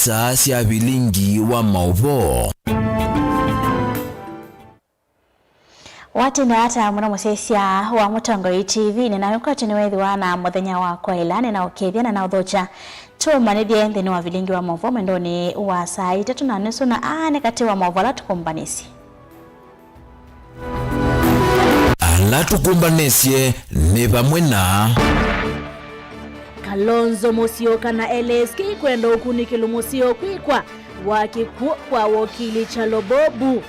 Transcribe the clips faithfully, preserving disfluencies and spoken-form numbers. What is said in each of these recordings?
saa sya vilingi wa maũvoo. Watinda ata mũno mũsyaĩĩsya wa Mũtongoi T V, nĩ nawe kwatĩ nĩwethĩwa na mũthenya wa kwaĩla, nĩnaũkethya na naũthokya. Tũmanĩthye nthĩnĩ wa vilingi wa maũvoo mwendonĩ wa saa itatũ na nusu, na aa nĩ katĩ wa maũvoo ala tũkũmbanĩsye. Ala tũkũmbanĩsye nĩ vamwe na Kalonzo Musyoka na L S K kwenda ũkunĩkĩlo mũseo kwĩkwa wa kĩkw'ũ kwa wokili Kyalo Bobu.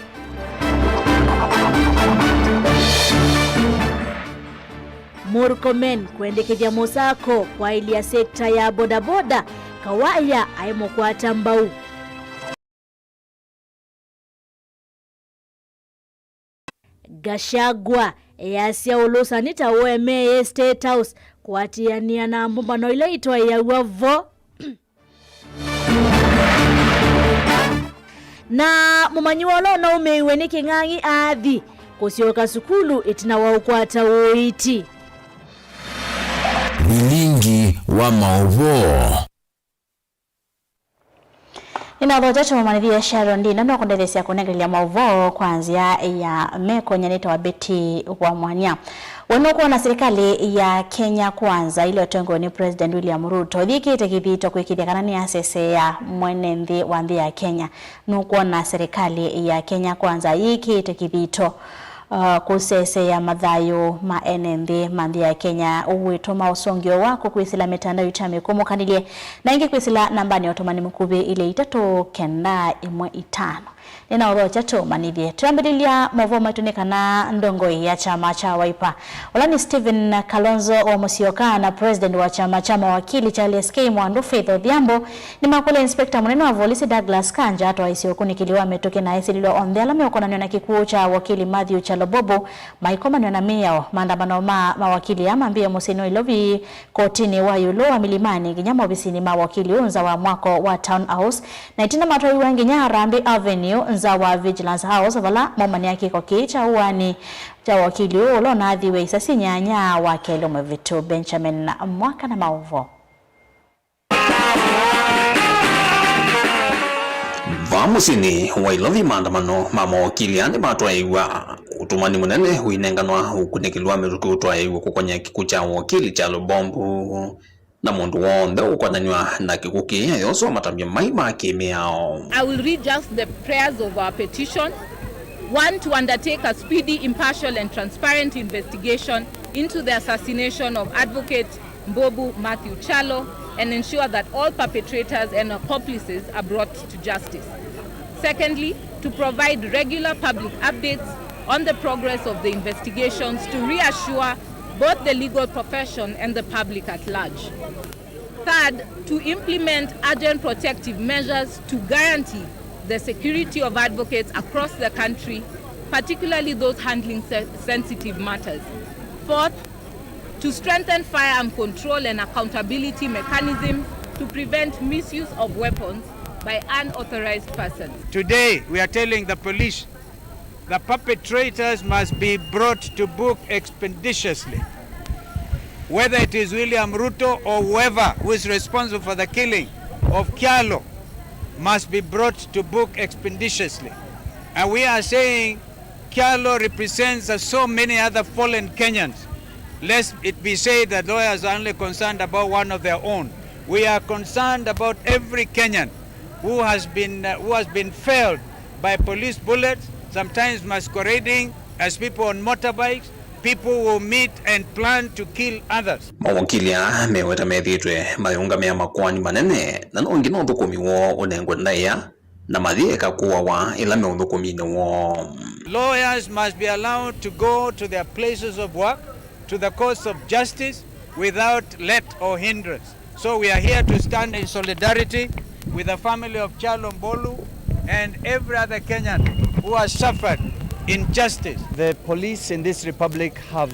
Murkomen kwendekethya mũsako kwaĩlya sekta ya bodaboda, Kawaya aĩ mũkwata mbau. Gachagua easya ũlũsani ta ũemee State House kũatĩanĩa na mbũmbano ila itwaĩaw'a vo. Na mũmanyĩw'a ũla ũnaumĩiwe nĩ kĩng'ang'i aathi kũsyoka sukulu ĩtina wa ũkwata ũiiti. Vilingi wa maũvoo. Nĩnathokya tũmanĩthye Sharon Ndinda nũkũndetheesya kũnengelelya maũvoo kwa nzĩa ya meko. Nyanĩta wa Betty wa Mwanya. We nũkwona serikali ya Kenya Kwanza ĩla ĩtongoew'e nĩ President William Ruto yĩkĩte kĩthito kwĩkĩĩthya kana nĩyaseseea mwene nthĩ wa nthĩ ya Kenya? Nũkwona serikali ya Kenya Kwanza yĩkĩte kĩthito uh, kũseseea mathayũ ma ene nthĩ ma nthĩ ya Kenya, ũwĩtũma ũsũngĩo waku kwĩsĩla mĩtandao itũ ya mĩkũmũkanĩlye, na ĩngĩ kwĩsĩla nambanĩ ya ũtũmani mũkuvĩ ilĩ itatũ kenda ĩmwe itano. Nĩnaũthokya tũmanĩthye. Twambĩlĩlya maũvoo maitũ nĩ kana ndongoi ya kyama kya Wiper, ũla nĩ Stephen Kalonzo wa Musyoka, na president wa kyama kya mawakili kya L S K Mwandu Faith Odhiambo, nĩmakũlya inspector mũnene wa volisi Douglas Kanja atwaĩsye ũkunĩkĩli wa mĩtũkĩ na aĩsĩlĩlwa onthe ala meũkonanw'a na kĩkw'ũ kya wakili Matthew Kyalo Bobu maikomanw'a na mĩao. Maandamano ma mawakili aa mambĩĩe mũsyĩnĩ wa Ilovi, kotinĩ wa ĩũlũ wa Milimani, nginya maovisinĩ ma wakili ũũ nza wa mwako wa Town House, na ĩtina matwaiwe nginya Harambee Avenue nza wa Vigilance House, vala maumanĩa kĩko kĩĩ kya ũaani kya wakili ũũ ũla ũnaathiwe isasi nyanya wa kelĩ mĩvĩtu. Benjamin Mwaka na maũvoo. Vaa mũsyĩnĩ wa Ilovi, maandamano ma mawakili aa nĩmatwaĩiw'a. Ũtũmani mũnene ũinenganwa ũkunĩkĩli wa mĩtũkĩ ũtwaĩiw'e kũkony'a kĩkw'ũ kya wakili Kyalo Bobu, na mũndũ w'onthe ũkonanw'a na kĩkw'ũ kĩĩ ayoswa matambya mai ma kĩmĩao. I will read just the prayers of our petition. One, to undertake a speedy, impartial and transparent investigation into the assassination of Advocate Mbobu Matthew Kyalo and ensure that all perpetrators and accomplices are brought to justice. Secondly, to provide regular public updates on the progress of the investigations to reassure both the legal profession and the public at large. Third, to implement urgent protective measures to guarantee the security of advocates across the country, particularly those handling se-, sensitive matters. Fourth, to strengthen firearm control and accountability mechanisms to prevent misuse of weapons by unauthorized persons. Today, we are telling the police the perpetrators must be brought to book expeditiously. Whether it is William Ruto or whoever who is responsible for the killing of Kyalo must be brought to book expeditiously. And we are saying Kyalo represents, uh, so many other fallen Kenyans. Lest it be said that lawyers are only concerned about one of their own. We are concerned about every Kenyan who has been, uh, who has been felled by police bullets, sometimes masquerading as people on motorbikes, people who meet and plan to kill others. Mawakili aa meweta methĩĩtwe mayĩũngamĩa makoani manene, na no nginya ũthũkũmi woo ũnengwe ndaĩa na mayĩeka kũawa ĩla me ũthũkũminĩ woo. Lawyers must be allowed to go to their places of work to the courts of justice without let or hindrance. So we are here to stand in solidarity with the family of Kyalo Mbolu and every other Kenyan who has suffered injustice. The police in this republic have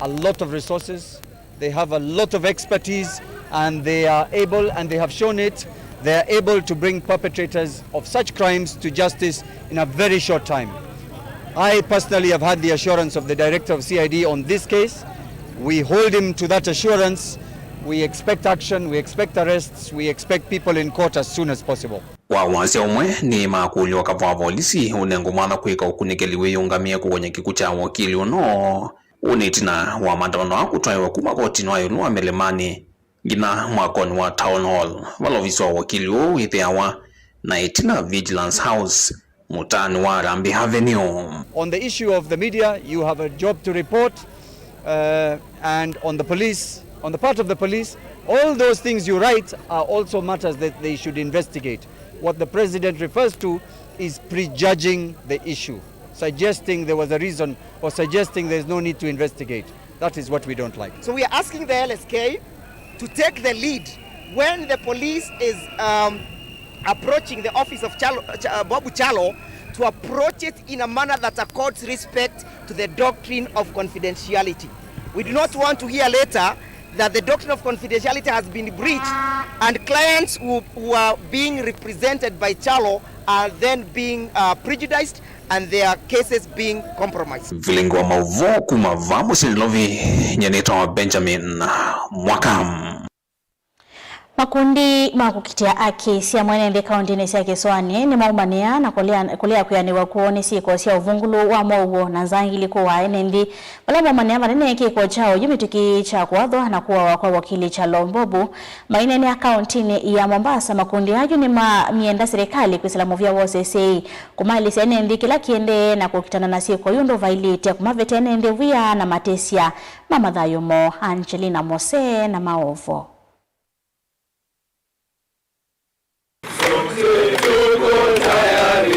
a lot of resources. They have a lot of expertise and they are able, and they have shown it, they are able to bring perpetrators of such crimes to justice in a very short time. I personally have had the assurance of the director of C I D on this case. We hold him to that assurance. We expect action, we expect arrests, we expect people in court as soon as possible. Kwa wasya ũmwe, nĩmakũlya ũkava wa volisi ũnengwe mwanya kwĩka ũkunĩkĩli wĩyũngamĩe kũkony'a kĩkw'ũ kya wakili ũno. Ũũ nĩ ĩtina wa maandamano aa kũtwaĩwa kuma kotinĩ wa ĩũlũ wa Mĩlĩmanĩ nginya mwakonĩ wa Town Hall, vala ovisi wa wakili ũũ wĩthĩawa, na ĩtina Vigilance House, mũtaanĩ wa Harambee Avenue. On the issue of the media, you have a job to report, uh, and on the police, on the part of the police, all those things you write are also matters that they should investigate. What the president refers to is prejudging the issue, suggesting there was a reason or suggesting there is no need to investigate. That is what we don't like. So we are asking the L S K to take the lead when the police is, um, approaching the office of Chalo, Ch-, uh, Bob Chalo, to approach it in a manner that accords respect to the doctrine of confidentiality. We do not want to hear later that the doctrine of confidentiality has been breached and clients who, who are being represented by Chalo are then being, uh, prejudiced and their cases being compromised. Vilingi wa maũvoo kuma vaa mũsyĩ Nairobi, nyie nĩtawa Benjamin Mwaka. Makundi ma kũkitĩa aki sya mwene nthĩ kaũntĩnĩ sya Kĩsũanĩ nĩmaumanĩa na kũlea, kũlea kwĩanĩw'a kwoo nĩ syĩko sya ũvungũlu wa mow'o na nzangili kũaa ene nthĩ, vala maumanĩa vanene kĩko kya oyu mĩtũkĩ kya kũathwa na kũawa kwa wakili Kyalo Mbobu. Maineenea kaũntĩnĩ ya Mombasa, makundi ayu nĩmamyenda silikalĩ kwĩsĩla mũvĩa wa ũseseĩ, kũmaĩlĩsya ene nthĩ kĩla kĩendee na kũkitana na syĩko yu ũndũ vaĩlĩte, kũmavete ene nthĩ wia na matesya ma mathayũ moo. Angelina Mose na maũvoo.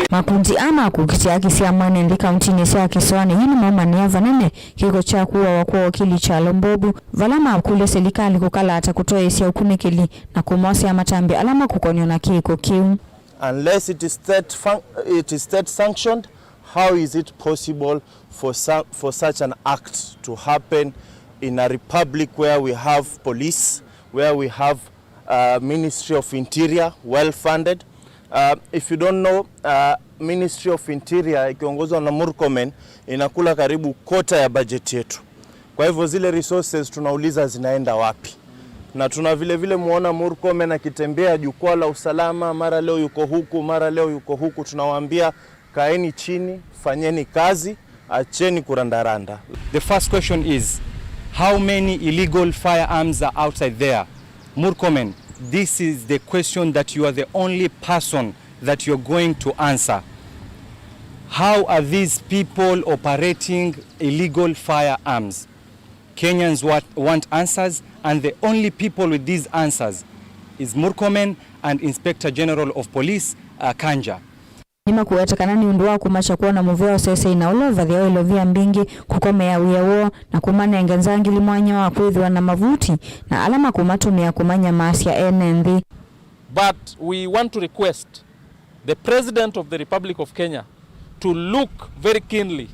Makundi aa ma kũkitĩa aki sya mwene nthĩ kaũntĩnĩ sya Kĩsũanĩ yu nĩmaumanĩa vanene kĩko kya kũawa kwa wakili Kyalo Mbobu, vala makũlya silikalĩ kũkalata kũtoeesya ũkunĩkĩli na kũmosea matambya ala makũkonyw'a na kĩko kĩu. Unless it is state fun-, it is state sanctioned, how is it possible for su-, for such an act to happen in a republic where we have police, where we have, uh, Ministry of Interior, well funded? Uh, if you don't know, uh, Ministry of Interior ikiongozwa na Murkomen inakula karibu quarter ya budget yetu. Kwa hivyo zile resources tunauliza zinaenda wapi? Na tuna vile vile muona Murkomen akitembea jukwaa la usalama, mara leo yuko huku, mara leo yuko huku. Tunawaambia, kaeni chini, fanyeni kazi, acheni kurandaranda. The first question is, how many illegal firearms are outside there? Murkomen, this is the question that you are the only person that you're going to answer. How are these people operating illegal firearms? Kenyans wa-, want answers, and the only people with these answers is Murkomen and Inspector General of Police, uh, Kanja. Nĩmakũweta kana nĩ ũndũ wa kũmakya kwona mũvea ũsesei na ũla ũvathĩawa ilovia mbingĩ kũkomea wĩa woo na kũmanenga nzangili mwanya wa kwĩthĩwa na mavuti na ala makũmatũmĩa kũmanyamaasya ene nthĩ. But we want to request the President of the Republic of Kenya to look very keenly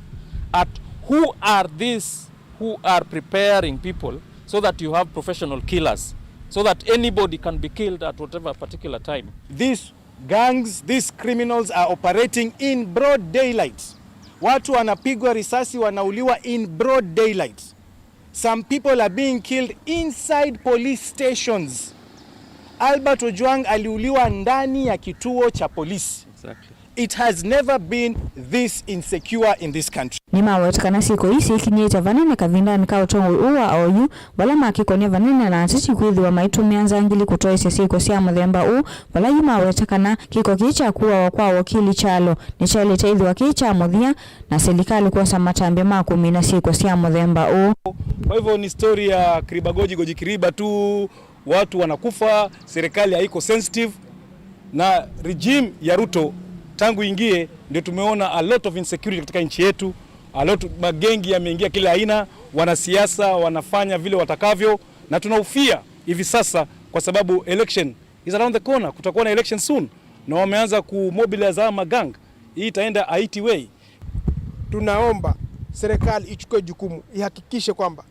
at who are these who are preparing people so that you have professional killers, so that anybody can be killed at whatever particular time. These gangs, these criminals are operating in broad daylight. Watu wanapigwa risasi, wanauliwa in broad daylight. Some people are being killed inside police stations. Albert Ojwang aliuliwa ndani ya kituo cha polisi. Exactly. It has never been this insecure in this country. Nĩmaweta kana syĩko ii syĩkinyĩte vanene kavindanĩ ka ũtongoi ũũ wa oyu, vala makĩkonĩa vanene na ateti kwĩthĩwa maitũmĩa nzangili kũtoesya syĩko sya mũthemba ũũ, vala yu maweta kana kĩko kĩĩ kya kũawa kwa wakili Kyalo nĩkyaĩlĩte ĩthĩwa kĩĩ kya mũthya, na silikalĩ kwosa matambya ma kũmina syĩko sya mũthemba ũũ. Kwa hivyo ni story ya kiriba goji, goji kiriba tu, watu wanakufa, serikali haiko sensitive, na regime ya Ruto tangu ingie ndio tumeona a lot of insecurity katika nchi yetu, a lot, magengi yameingia kila aina, wanasiasa wanafanya vile watakavyo, na tunahofia hivi sasa kwa sababu election is around the corner, kutakuwa na election soon, na wameanza kumobilize hawa magang. Hii itaenda Haiti way. Tunaomba serikali ichukue jukumu, ihakikishe kwamba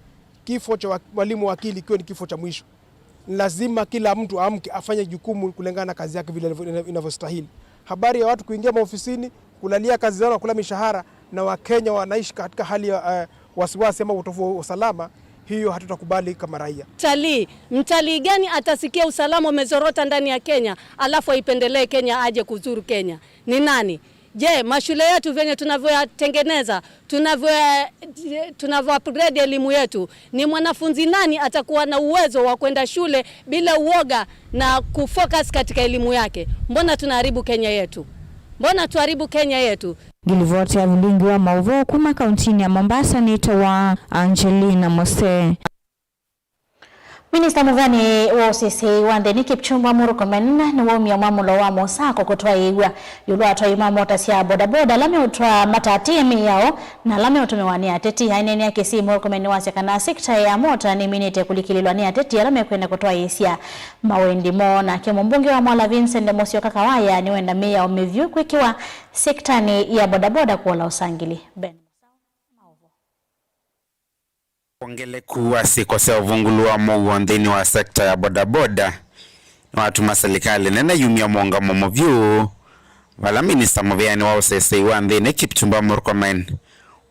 kifo cha wa-, mwalimu wakili kiwe ni kifo cha mwisho. Ni lazima kila mtu aamke afanye jukumu kulingana na kazi yake vile inavyo-, inavyostahili. Habari ya watu kuingia maofisini, kulalia kazi zao na kula mishahara, na Wakenya wanaishi katika hali ya, eh, wasiwasi ama utovu wa usalama, Hiyo hatutakubali kama raia. Mtalii, mtalii gani atasikia usalama umezorota ndani ya Kenya alafu aipendelee Kenya aje kuzuru Kenya? Ni nani? Je, mashule yetu venye tunavyoyatengeneza, tunavyo tunavyo upgrade elimu yetu, ni mwanafunzi nani atakuwa na uwezo wa kwenda shule bila uoga na kufocus katika elimu yake? Mbona tunaharibu Kenya yetu? Mbona tuharibu Kenya yetu? Ngilivoti ya vilingi wa mauvoo kuma kauntinĩ ya Mombasa nĩtawa Angelina Mose. Minista mũveani wa ũsesei wa nthĩnĩ Kipchumba Murkomen nĩwaumya mwamũlo wa mũsako kũtwaĩĩw'a ĩũlũ wa atwai ma mota sya bodaboda ala meũtwaa matatĩĩe mĩao na ala meũtũmĩwa nĩ ateti. Aineenea Kisii, Murkomen nĩwasya kana sekita ya mota nĩminĩte kũlikĩlĩlwa nĩ ateti ala mekwenda kũtwaĩĩsya mawendi moo. Nake mũmbunge wa Mwala Vincent Musyoka Kawaya nĩwenda mĩao mĩvyũ kwĩkĩwa sekitanĩ ya bodaboda kũola ũsangĩli. Ben Musau, maũvoo. Wongeleku wa syĩko sya ũvungũlu wa mũuo nthĩnĩ wa sekta ya bodaboda nĩwatuma silikalĩ nene yumya mũũngamo mũvyũ, vala minista mũveani wa ũsesei wa nthĩnĩ Kipchumba Murkomen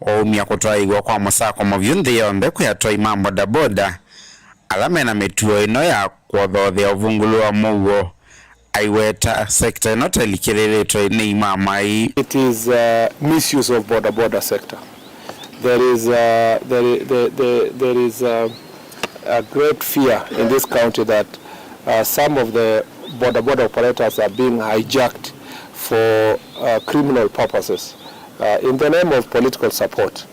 waumya kũtwaĩĩw'a kwa mũsako mũvyũ nthĩ yonthe kwĩ atwai ma bodaboda ala mena mĩtuo ĩno ya kũothoothea ũvungũlu wa mũuo. Aiweta sekta ĩno ta ĩlikĩlĩlĩtwe nĩ imamai. It is, uh, misuse of boda boda sector. There is, uh, there, there, there, there is, uh, a great fear in this county that, uh, some of the boda boda operators are being hijacked for, uh, criminal purposes, uh, in the name of political support.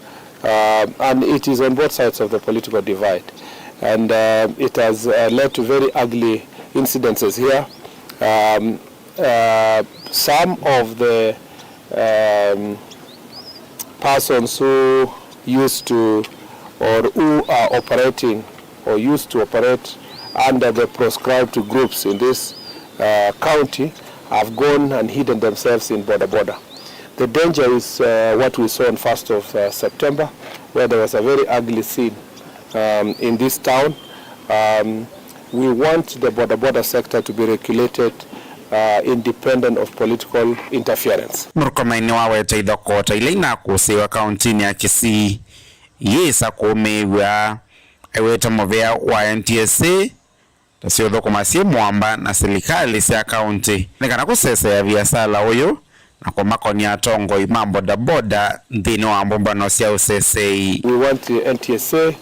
Uh, and it is on both sides of the political divide. And, uh, it has, uh, led to very ugly incidences here. Um, uh, some of the, um, persons who used to or who are operating or used to operate under the proscribed groups in this, uh, county have gone and hidden themselves in boda boda. The danger is, uh, what we saw on first of, uh, September, where there was a very ugly scene, um, in this town. Um, we want the boda boda sector to be regulated, uh, independent of political interference. Murkomen nĩwaweta ithokoo ta ila inakũsĩĩwa kauntinĩ ya Kisii iyĩsa kũũmĩĩw'a, aiweta mũvea wa N T S A ta syũthũkũma syĩ mũamba na silikalĩ sya kaunti nĩ kana kũseseea viasala ũyũ na kũmakonia atongoi ma bodaboda nthĩnĩ wa mbũmbano sya ũsesei. We want the N T S A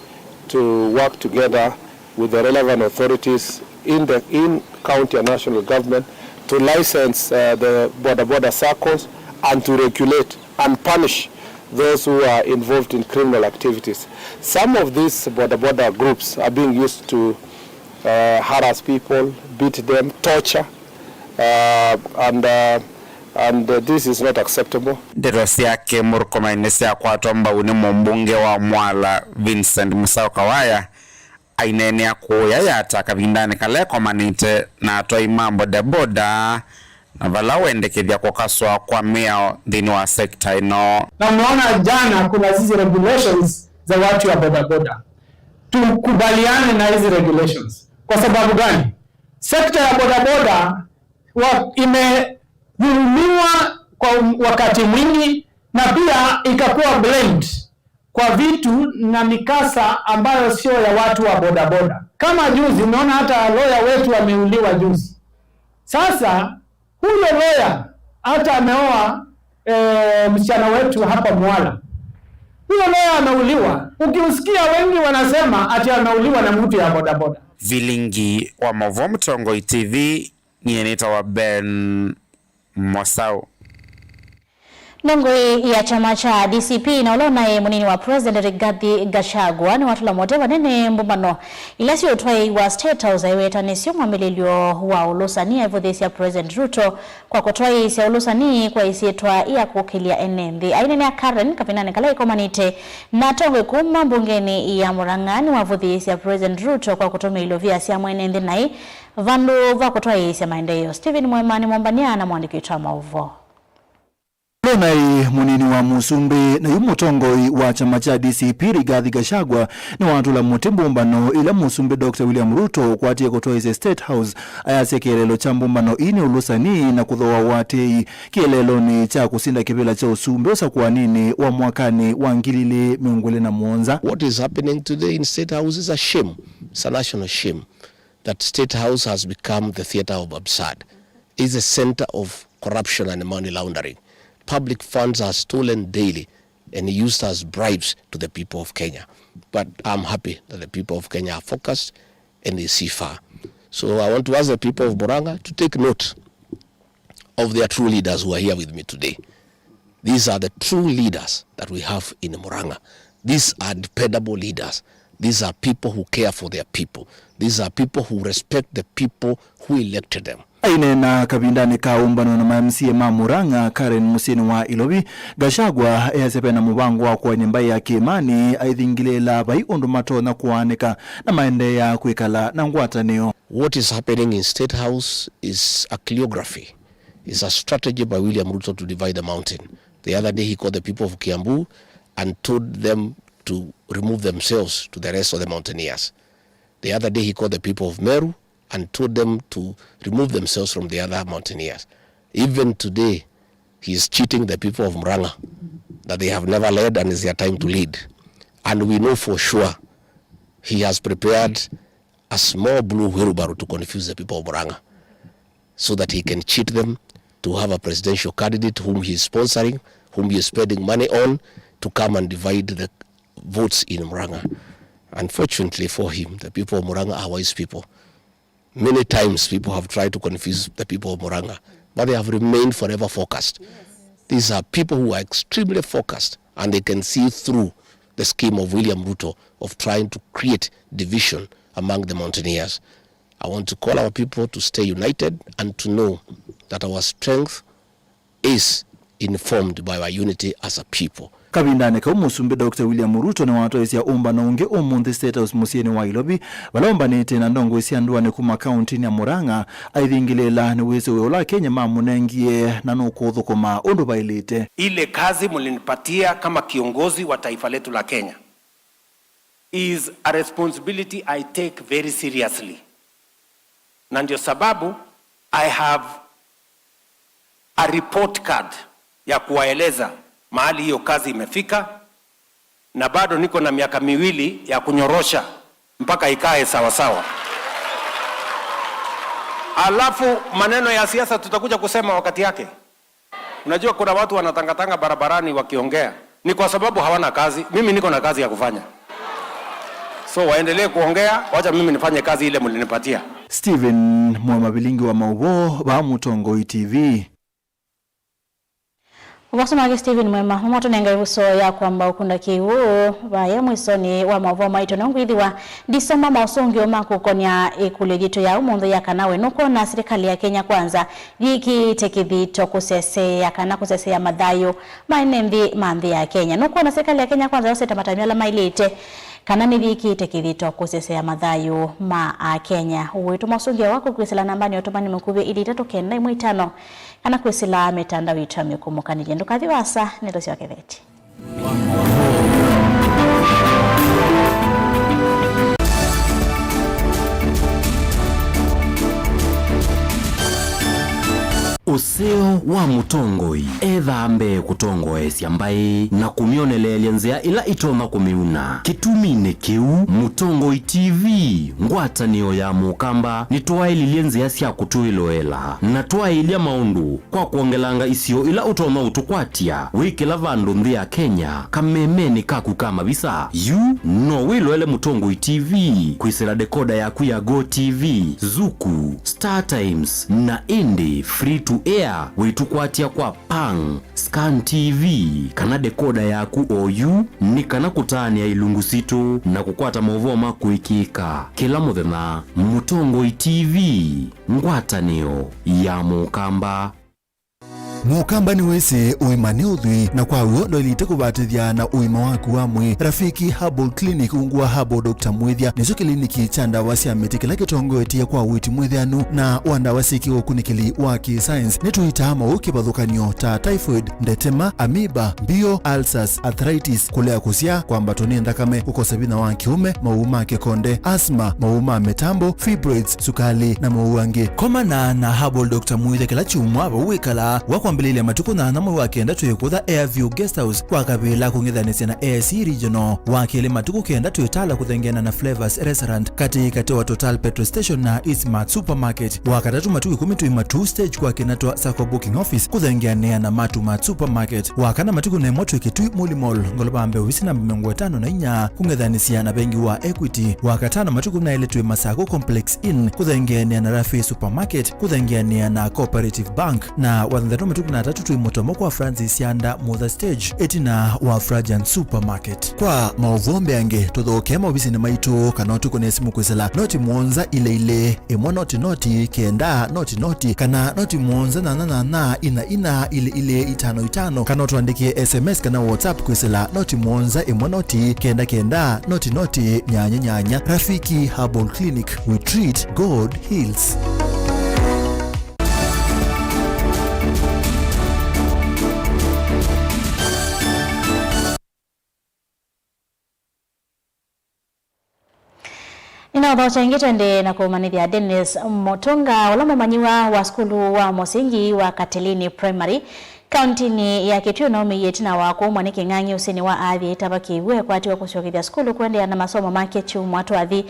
to work together with the relevant authorities in the, in county and national government to license, uh, the boda boda saccos and to regulate and punish those who are involved in criminal activities. Some of these boda boda groups are being used to, uh, harass people, beat them, torture, uh, and, uh, and, uh, this is not acceptable. Ndeto syake Murkomen nĩsyakwatwa mbau nĩ mũmbunge wa Mwala Vincent Musau Kawaya, aineenea kũũya yata kavindanĩ kala ekomanĩte na atwai ma bodaboda na vala wendekethya kũkaswa kwa mĩao nthĩnĩ wa sekta ĩno. Na mnaona jana kuna hizi regulations za watu ya bodaboda. Tukubaliane na hizi regulations. Kwa sababu gani? Sekta ya bodaboda wa-, imedhulumiwa kwa wakati mwingi na pia ikakuwa blamed kwa vitu na mikasa ambayo sio ya watu wa bodaboda. Kama juzi, umeona hata lawyer wetu ameuliwa juzi. Sasa, huyo lawyer hata ameoa, eh, msichana wetu hapa Mwala. Huyo lawyer ameuliwa. Ukiusikia wengi wanasema ati ameuliwa na mtu ya bodaboda. Vilingi wa Mauvoo, Mũtongoi T V, nyie nĩtawa Ben Mosau. Ndongoi ya kyama kya D C P na ũla ũnaĩ mũnini wa President Rigathi Gachagua nĩwatũla mũtĩ vanene mbũmbano ila siũtwaĩĩw'a State House aiweta nĩsyo mwambĩlĩlyo wa ũlũsani. Aivũthĩĩsya President Ruto kwa kũtwaĩĩsya ũlũsani kwa ĩsyĩtwa ya kũkĩlya ene nthĩ. Aineenea Karen kavindanĩ kala ĩkomanĩte na atongoi kuma mbungenĩ ya Murang'a, nĩwavũthĩĩsya President Ruto kwa kũtũmĩa ilovia sya mwene nthĩ naĩ vandũ va kũtwaĩĩsya maendeeo. Stephen Mwema nĩ mũmbany'a na mũandĩki witũ wa maũvoo. Onai mũnini wa mũsumbĩ na yu mũtongoi wa kyama kya D C P Rigathi Gachagua nĩwatũla mũtĩ mbũmbano ila mũsumbĩ Doctor William Ruto ũkwatie kũtwaĩsya State House, ayasya kĩeleelo kya mbũmbano ii nĩ ũlũsani na kũthooa ũatĩĩi kĩeleelonĩ kya kũsinda kĩvĩla kya ũsumbĩ ũsakũaninĩ wa mwakanĩ wa ngili ilĩ mĩongo ĩlĩ na mũonza. What is happening today in State House is a shame. It's a national shame that State House has become the theater of absurd. It's a center of corruption and money laundering. Public funds are stolen daily and used as bribes to the people of Kenya. But I'm happy that the people of Kenya are focused and they see far. So I want to ask the people of Murang'a to take note of their true leaders who are here with me today. These are the true leaders that we have in Murang'a. These are dependable leaders. These are people who care for their people. These are people who respect the people who elected them. Aineena kavindanĩ ka ũmbano na ma M C A ma Murang'a, Karen mũsyĩnĩ wa Ilovi, Gachagua easya vena mũvango wa kũany'a mbaĩ ya Kĩĩmanĩ aithingĩlĩĩla vai ũndũ matonya kũaanĩka na maendeea kwĩkala na ngwatanĩo. What is happening in State House is a choreography, is a strategy by William Ruto to divide the mountain. The other day he called the people of Kiambu and told them to remove themselves to the rest of the mountaineers. The other day he called the people of Meru and told them to remove themselves from the other mountaineers. Even today, he is cheating the people of Murang'a that they have never led and it's their time to lead. And we know for sure he has prepared a small blue wheelbarrow to confuse the people of Murang'a so that he can cheat them to have a presidential candidate whom he is sponsoring, whom he is spending money on to come and divide the votes in Murang'a. Unfortunately for him, the people of Murang'a are wise people. Many times people have tried to confuse the people of Murang'a, but they have remained forever focused. These are people who are extremely focused and they can see through the scheme of William Ruto of trying to create division among the mountaineers. I want to call our people to stay united and to know that our strength is informed by our unity as a people. Kavindanĩ kau, mũsumbĩ Doctor William Ruto nĩwatwaĩsya ũmbano ũngĩ ũmũnthĩ State House mũsyĩnĩ wa Ilovi, vala ombanĩte na ndongoi sya ndũanĩ kuma kauntinĩ ya Murang'a, aithingĩlĩĩla nĩwĩsĩ wĩa ũla Akenya mamũnengie na nũkũũthũkũma ũndũ vaĩlĩte. Ile kazi mlinipatia kama kiongozi wa taifa letu la Kenya is a responsibility I take very seriously, na ndio sababu I have a report card ya kuwaeleza mahali hiyo kazi imefika, na bado niko na miaka miwili ya kunyorosha mpaka ikae sawasawa. Alafu maneno ya siasa tutakuja kusema wakati yake. Unajua kuna watu wanatangatanga barabarani wakiongea, ni kwa sababu hawana kazi. Mimi niko na kazi ya kufanya, so waendelee kuongea, wacha mimi nifanye kazi ile mlinipatia. Stephen Mwema, vilingi wa mauvoo, vaa Mũtongoi T V. Ũvasũmake Stephen Mwema, nũmwatũnenga ĩvuso ya kwamba ũkunda kĩw'ũ. Vaya mwĩsonĩ wa mauvoo maitũ nĩngwĩthĩwa ndisoma maũsũngĩo ma kũkonĩa ĩkũlyo yitũ ya ũmũnthĩ ya kana we nũkwona silikalĩ ya Kenya Kwanza yĩkĩĩte kĩthito kũseseea kana kũseseea mathayũ ma ene nthĩ ma nthĩ ya Kenya. Nũkwona silikalĩ ya Kenya Kwanza yosete matambya ala maĩlĩte kana nĩyĩkĩĩte kĩthito kũseseea mathayũ ma Akenya? Ũwĩtũma ũsũngĩo waku kwĩsĩla nambanĩ ya ũtũmani mũkuvĩ ilĩ itatũ kenda ĩmwe itano kana kwĩsĩla mĩtandao yitũ ya mĩkũmũkanĩlye. Ndũkathi vaasa, ndeto sya kĩveti. Ũseo wa mũtongoi ethaa mbee kũtongoesya mbaĩ na kũmyoneleelya nzĩa ĩla itonya kũmĩuna. Kĩtuminĩ kĩu, Mũtongoi T V, ngwatanĩo ya Mũkamba, nĩtwaĩlilye nzĩa sya kũtwĩloela na twaĩlya maũndũ kwa kwongelanga isio ila ũtonya ũtũkwatya wĩ kĩla vandũ nthĩ ya Kenya, kamemenĩ kaku ka mavisa. Yu no wĩloele Mũtongoi T V kwĩsĩla dekoda yaku ya Go T V, Zuku, Star Times, na ĩndĩ free to air wĩtũkwatya kwa Pang, Scan T V, kana dekoda yaku oyu, nĩ kana kũtaanĩa ilungu sitũ na kũkwata maũvoo ma kũĩkĩĩka kĩla mũthenya. Mũtongoi T V, ngwatanĩo ya Mũkamba. Mũkamba nĩwĩsĩ ũima nĩ ũthwii, na kwa w'o ndwaĩlĩte kũvatĩthya na ũima waku wa mwĩĩ. Rafiki Herbal Clinic, ungu wa Herbal Doctor Mwĩthya, nĩkyo kĩliniki kya ndawa sya mĩtĩ kĩla kĩtongoetye kwa ũiiti mwĩthĩanu na wa ndawa syĩ kĩũkunĩkĩli wa kĩ-science. Nĩtũitaa maũũ kĩvathũkany'o ta typhoid, ndetema, amoeba, mbio, ulcers, arthritis, kũlea kũsyaa, kwambatwa nĩ nthakame, kũkosa vinya wa kĩũme, maũũ ma kĩkonde, asthma, maũũ ma mĩtambo, fibroids, sukalĩ, na maũũ angĩ. Komana na Herbal Doctor Mwĩthya kĩla kyumwa vau wĩkalaa. Wa kwambĩlĩlya matukũ nyanya mwei wa kenda twĩ kũtha Airview Guest House kwa kavĩla kũng'ethanĩsya na A S E Regional. Wa kelĩ matukũ kenda twĩ Tala kũthengeana na Flavors Restaurant katĩ katĩ wa Total Petrol Station na Eastmart Supermarket. Wa katatũ matukũ ĩkũmi twĩ Matuu Stage kwa Kinatwa Sacco Booking Office kũthengeanĩa na Matumat Supermarket. Wa kana matukũ nemwa twĩ Kitui Muli Mall, ngolova mbee ovisi namba mĩongo ĩtano na inya kũng'ethanĩsya na vengi wa Equity. Wa katano matukũ na elĩ twĩ Masaku Complex Inn kũthengeanĩa na Rafi Supermarket kũthengeanĩa na Cooperative Bank. Na wa thanthatũ matukũ na atatũ twĩ Mũtomo kwa Francis Yanda Mutha Stage ĩtina wa Frajan Supermarket. Kwa maũvoo mbeange, tũthokee maovisinĩ maitũ kana ũtũkũne simũ kwĩsĩla noti mũonza ilĩ ilĩ ĩmwe noti noti kenda noti noti kana noti mũonza nyanya nyanya ina ina ilĩ ilĩ itano itano, kana ũtũandĩkĩe S M S kana WhatsApp kwĩsĩla noti mũonza ĩmwe noti kenda kenda noti noti nyanya nyanya. Rafiki Herbal Clinic, we treat, God heals. Nĩnaũthokya ĩngĩ tũendee na kũmanyĩthya Dennis Mũtũnga, ũla mũmanyĩw'a wa sukulu wa mũsingi wa Katelini Primary, kauntinĩ ya Kitui, ũnaũmĩie ĩtina wa kũumwa nĩ kĩng'ang'i ũsĩnĩ wa athi aitava kĩw'ũ ekwatiwe kũsyokethya sukulu kũendeea na masomo make kyumwa twathi.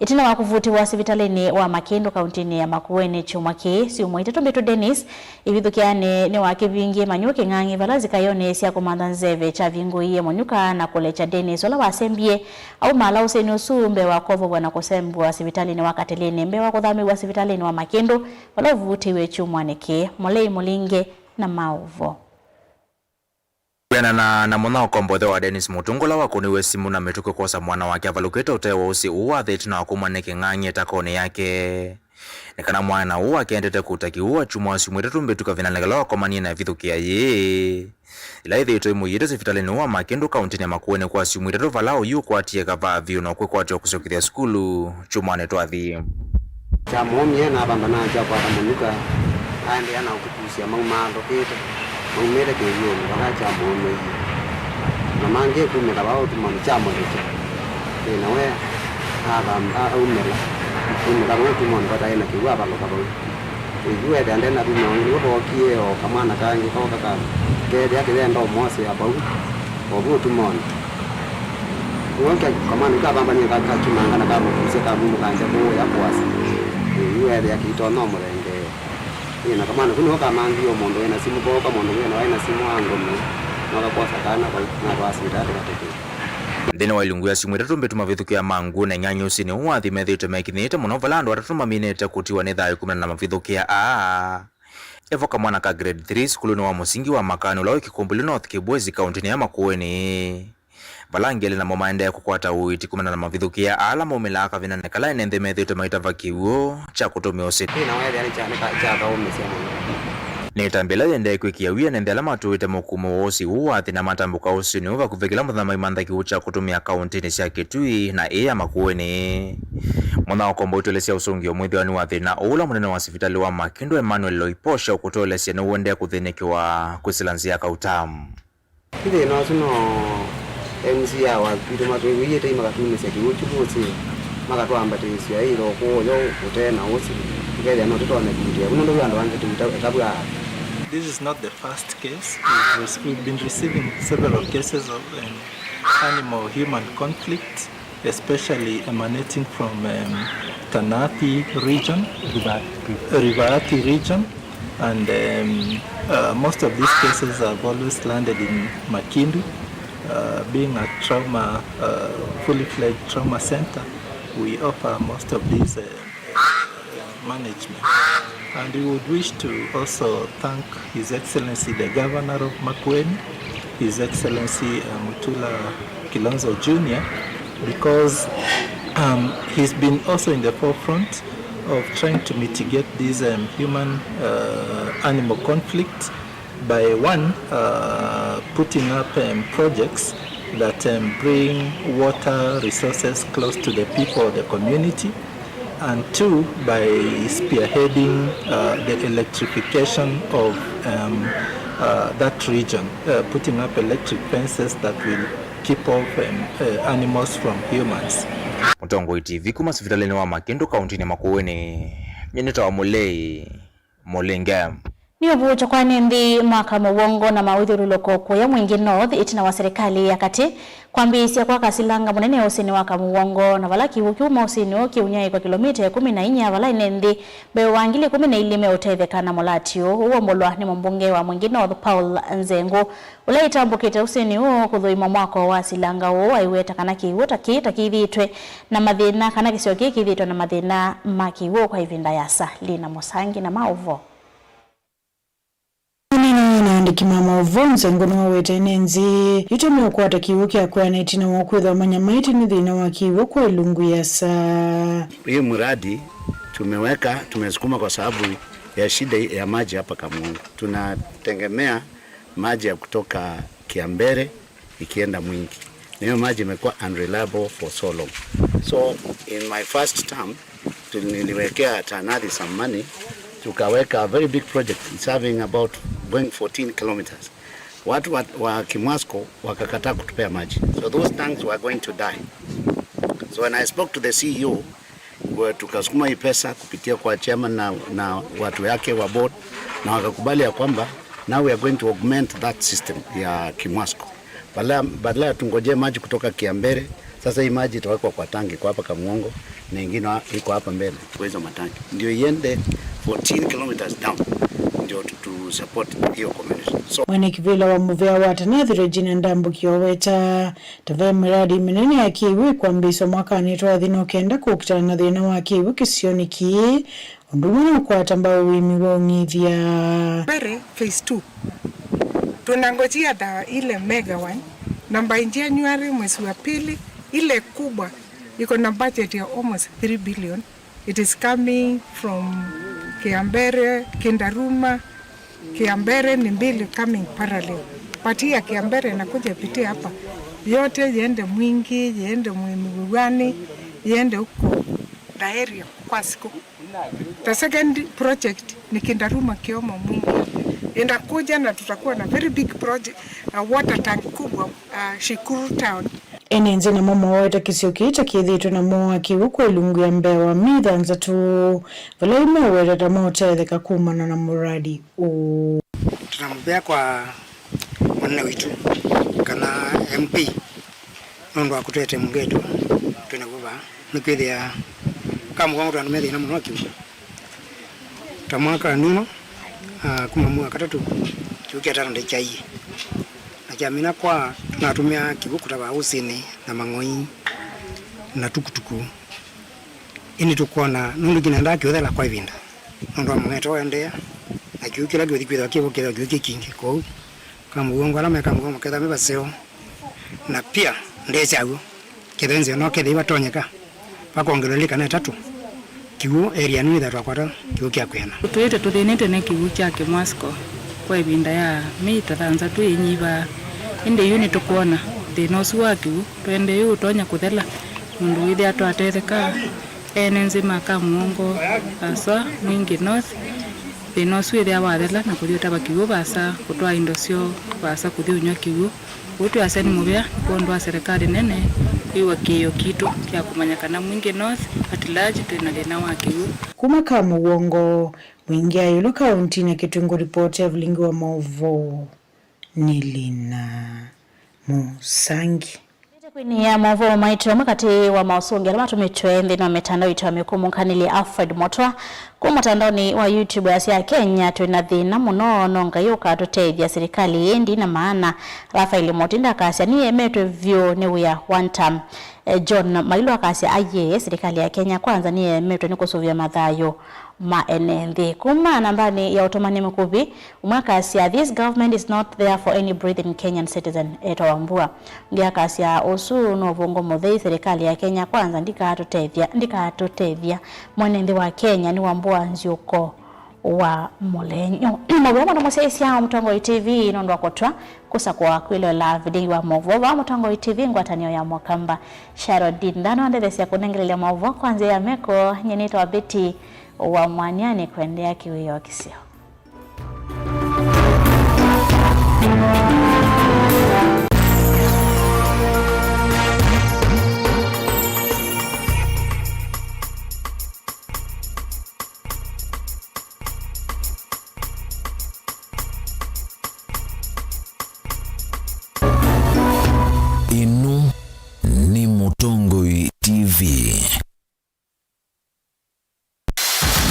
Ĩtina wa kũvutĩwa sivitalĩnĩ wa Makĩndũ kauntinĩ ya Makueni kyumwa kĩĩ, syumwa itatũ mbĩtũ, Dennis ivithũkĩanĩ nĩwakĩvingie manyũũ kĩng'ang'i vala nzikaĩonĩ sya kũmantha nzeve kyavingũie mũnyuka na kũlekya Dennis, ũla wasembie aumala ũsĩnĩ ũsu mbee wa kwovow'a na kũsembwa sivitalĩnĩ wa Katelini mbee wa kũthamĩw'a sivitalĩnĩ wa Makĩndũ vala ũvutĩiwe kyumwanĩ kĩĩ. Mũlei Mũlinge na maũvoo. Kwĩanana na mũnyao ũkombothyo wa Dennis Mũtũnga ũla wakũniwe simũ na mĩtũkĩ kwosa mwana wake avalũkĩte ũtee wa ũsĩ ũũ wa thĩ ĩtina wa kũmwa nĩ kĩng'ang'i ĩtakonĩ yake. Nĩ kana mwana ũũ akendete kũta kĩw'ũ akyumwa syumwa itatũ mbĩtũ kavindanĩ kala wakomanie na ĩvithũkĩa yĩĩ, ĩla ĩthĩĩtwe ĩmũiĩte sivitalĩnĩ wa Makĩndũ kauntinĩ ya Makueni kwa syumwa itatũ, vala ũyu ũkwatie kavaa vyũ na ũkwĩkwatya kũsyokethya sukulu kyumwanĩ twathi. Kyamũũmie na avamba na kyakwata mũnyuka, aendeea na ũkĩkusya maumaalũkĩte, maumĩte kĩw'ũnĩ vala kyamũũmĩie. Na mangĩ kumĩla vaa ũtumonĩ kyamũlekya. Ĩ, na we athamba, aumĩla, aumĩla vau ũtumonĩ vataĩ na kĩw'ũ avalũka vau. Ĩyu ethĩa nde na vinya ũngĩ, nĩw'o vookie o kamwana kangĩ kooka ka, keethĩa kĩyenda ũmwosea vau, o vu ũtumonĩ. Nĩw'o ke-, kamwana kau kavambanie ka-, kakimanga na kamũkusya kamumũkangya kũũya kũasa. Ĩyu ethĩa kĩitonya ũmũthengeea. Ĩ, na kamwana kau nĩko kamangie o mũndũ wĩ na simũ, kooka mũndũ wĩ na, waĩ na simũ angũmĩa, noka kwosa kana vau, natwaa sivitalĩ katũkĩe. Nthĩnĩ wa ilungu ya syumwa itatũ mbĩtũ, mavithũkĩa ma ngũĩ na ing'ang'i ũsĩnĩ ũũ wa athi methĩĩtwe mekinyĩte mũno, vala andũ atatũ maminĩte kũtiwa nĩ thayũ kumana na mavithũkĩa aa. Evo kamwana ka grade three sukulunĩ wa mũsingi wa Makani ũla wĩ Kĩkũmbũli North, Kĩbwezi, kauntinĩ ya Makueni, vala angĩ elĩ namo maendee kũkwata ũiiti kumana na mavithũkĩa ala maumĩlaa kavindanĩ kala ene nthĩ methĩĩtwe maitava kĩw'ũ kya kũtũmĩa ũsĩ. Ĩ, na weethĩa nĩ kya, nĩ ka-, kyathaũmĩsya mũno. Nĩ ĩtambya ĩla yĩendee kwĩkĩa wia ene nthĩ ala matũĩte mũkumo wa ũsĩ ũũ wa thĩ na matambũka ũsĩnĩ ũũ vakuvĩ kĩla mũthenya maimantha kĩw'ũ kya kũtũmĩa kauntinĩ sya Kitui na ĩĩ ya Makueni. Mũnyao ũkombothyo ũtũelesya ũsũngĩo mwĩthĩwa nĩ wa thĩna ũũ, ũla mũnene wa sivitalĩ wa Makĩndũ Emmanuel Loiposha ũkũtũelesya nĩũendee kũthĩnĩkĩwa kwĩsĩla nzĩa kauta. Ĩ thĩna ũsu no M C A wa kwitũ matwĩw'ĩĩte makatwumĩsya kĩw'ũ kyu ũsĩ, makatwambatĩsya ĩitho kũũyo ũtee na ũsĩ, tũkethĩa no tũtonye kũutĩa vu nũndũ wĩ andũ angĩ tũitavw'aa. This is not the first case. We've rec-, we've been receiving several cases of, um, animal-human conflict, especially emanating from, um, Tanathi region, Rivati region, and, um, uh, most of these cases have always landed in Makindu. Uh, being a trauma, uh, fully fledged trauma center, we offer most of these, uh, uh, management. And we would wish to also thank His Excellency the Governor of Makueni, His Excellency, uh, Mutula Kilonzo Junior, because, um, he's been also in the forefront of trying to mitigate these, um, human, uh, animal conflicts. By one, uh, putting up, um, projects that, um, bring water resources close to the people of the community, and two, by spearheading, uh, the electrification of, um, uh, that region, uh, putting up electric fences that will keep off, um, uh, animals from humans. Mũtongoi T V kuma sivitalĩnĩ wa Makĩndũ kaũntĩnĩ Makueni, nyie nĩtawa Mũlei Mũlinge. Nĩ ũvũũkyo kwa ene nthĩ ma Kamũwongo na mawĩthyũlũlũko kũya Mwingi North ĩtina wa serikali ya katĩ kwambĩĩsya kwaka silanga mũnene ũsĩnĩ wa Kamũwongo, na vala kĩw'ũ kĩu ma ũsĩnĩ ũũ kĩũnyaĩĩkwa kĩlomita ĩkũmi na inya vala ene nthĩ mbee wa ngili ĩkũmi na ilĩ meũtetheka na mũlati ũũ ũwombũlwa nĩ mũmbunge wa Mwingi North Paul Nzengũ. Ũla ĩtambũkĩte ũsĩnĩ ũũ kũthũima mwako wa silanga ũũ aiweta kana kĩw'ũ ta kĩĩ ta kĩthĩĩtwe na mathĩna, kana kĩsio kĩĩ kĩthĩĩtwe na mathĩna ma kĩw'ũ kwa ĩvinda yasa. Lina Mũsangi na maũvoo. Ũneenany'a na andĩki ma maũvoo, Nzengũ nĩwaweta ene nthĩ yu ta meũkwata kĩw'ũ kya kwĩana ĩtina wa kwĩthwa manyamaĩte nĩ thĩna wa kĩw'ũ kwa ĩlungu yasa. Hii mradi tumeweka, tumesukuma kwa sababu ya shida ya maji hapa Kamwongo. Tunategemea maji ya kutoka Kiambere ikienda Mwingi. Na hiyo maji imekuwa unreliable for so long. So in my first term, tu-, niliwekea Tanari some money, tukaweka a very big project. It's having about going fourteen kilometers. Watu wa, wa Kimwasco wakakataa kutupea maji. So those tanks were going to die. So when I spoke to the C E O, Kwa tukasukuma hii pesa kupitia kwa chairman na, na watu yake wa board, na wakakubali ya kwamba now we are going to augment that system ya Kimwasco. Badala, badala ya tungojee maji kutoka Kiambere, sasa hii maji itawekwa kwa tanki kwa hapa Kamwongo na ingine wa-, iko hapa mbele kwa hizo matanki. Ndio iende fourteen kilometers down. Ndio tu, tu support hiyo community. So, mwene kĩvĩla wa mũvea wa Tanathi Regina Ndambũki oweta ta ve mĩradi mĩnene ya kĩw'ũ ĩkwambĩĩswa mwakanĩ twathi no kenda kũkitana na thĩna wa kĩw'ũ kĩsionĩ kĩĩ, ũndũ ũmwe na ũkwata mbau ũĩmi wa ũng'ithya. Mbere, phase two. Tunangojea the ile mega one. Na by January, mwezi wa pili, ile kubwa, iko na budget ya almost three billion. It is coming from Kiambere, Kindaruma, Kiambere ni mbili coming parallel. But hii ya Kiambere inakuja ipitie hapa. Yote iende Mwingi, iende Mwi-, Mwiwani, iende huko the area kwa siku. The second project ni Kindaruma Kiomo Mwingi. Inakuja na tutakuwa na very big project, uh, water tank kubwa, uh, Shikuru town. Ene nthĩ namo moweta kĩsio kĩĩ ta kĩthĩĩtwe na mowaa kĩw'ũ kwa ĩlungu ya mbee wa mita thanthatũ, vala yu meweta ta meũtetheka kumana na mũradi ũũ. Tũna mũvea kwa mũnene witũ kana M P nũndũ wa kũtũete mũngeto twĩ naw'o vaa, nĩkwĩthĩa Kamũwongo twĩ andũ me thĩna mũno wa kĩw'ũ. Ta mwaka nũno, ah, kuma mwei wa katatũ, kĩw'ũ kya Tana ndĩkyaie. Na kyamina kwa, tũnatũmĩaa kĩw'ũ kũtavaa ũsĩnĩ na mang'oi na tukutuku. Ĩndĩ tũkwona nũndũ kĩnendaa kĩũthela kwa ĩvinda. Nũndũ wa mũng'eto ũendeea, na kĩw'ũ kĩla kĩũthi kwĩthĩwa kĩvo kĩthĩwa kĩw'ũ kĩ kingĩ. Kwoou, Kamũwongo ala me Kamũwongo makethĩwa me vaseo, na pia ndĩsĩ aw'o, kethĩwa nzĩa no kethĩwa vatonyeka vakongelwa ĩlĩ kana ĩtatũ, kĩw'ũ area ĩno yĩthĩwa twakwata kĩw'ũ kya kwĩana. Tũtwĩĩte tũthĩnĩte nĩ kĩw'ũ kya Kimwasco kwa ĩvinda ya mita thanthatũ ĩinyivaa, ĩndĩ yu nĩtũkwona thĩna ũsu wa kĩw'ũ. Tũendee yu ũtonya kũthela, nũndũ wĩthĩa twatetheka ene nthĩ ma Kamũwongo, aswa Mwingi North, thĩna ũsu wĩthĩa wathela na kũthi ũtava kĩw'ũ vaasa, kũtwaa indo syoo vaasa kũthi ũnyw'a kĩw'ũ. Ũu twĩasya nĩ mũvea nĩ kwondũ wa serikali nene kwĩw'a kĩĩo kitũ kya kũmanya kana Mwingi North at large twĩ na thĩna wa kĩw'ũ. Kuma Kamũwongo, Mwingi Ayũlũ kaũntinĩ ya Kitunguu, ripoti ya Vilingi wa Maũvoo nĩ Lina Mũsangi. Kwĩnĩĩa maũvoo maitũ, amwe katĩ wa maũsũngĩo ala matũmĩtwe nthĩnĩ wa mĩtandao itũ ya mĩkũmũkanĩlye, Alfred Motwa kuma mũtandaonĩ wa YouTube asya, Kenya twĩ na thĩna mũno, no Ngai ũkatũtethya. Silikalĩ ĩĩ ndina maana. Raphael Moti ndakasya, nĩyemetwe vyũ nĩ wĩa one term. Eh, John Mailu akasya, aiee, silikalĩ ya Kenya Kwanza nĩyemetwe nĩ kũsũvĩa mathayũ ma ene nthĩ. Kuma nambanĩ ya ũtũmani mũkuvĩ, ũmwe akasya, this government is not there for any breathing Kenyan citizen, etawa Mbua. Ũngĩ akasya, ũsu no ũvũngũ mũthei, silikalĩ ya Kenya Kwanza ndikatũtethya, ndikatũtethya. Mwene nthĩ wa Kenya nĩ Wambua Nzyũko. wa mũlenyo. Mũvea mũno mũsyaĩĩsya wa Mũtongoi T V nũndũ wa kũtw'a kũsakũa kwĩloela video wa maũvoo vaa Mũtongoi T V, ngwatanĩo ya Mũkamba. Sharon Ndindano andetheesya kũnengelelya maũvoo kwa nzĩa ya meko. Nyie nĩtawa Betty wa Mwaniani, kũendeea kĩwĩoo kĩseo. Ĩno nĩ Mũtongoi T V.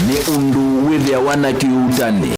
Nĩ ũndũ wĩthĩawa na kĩuutani.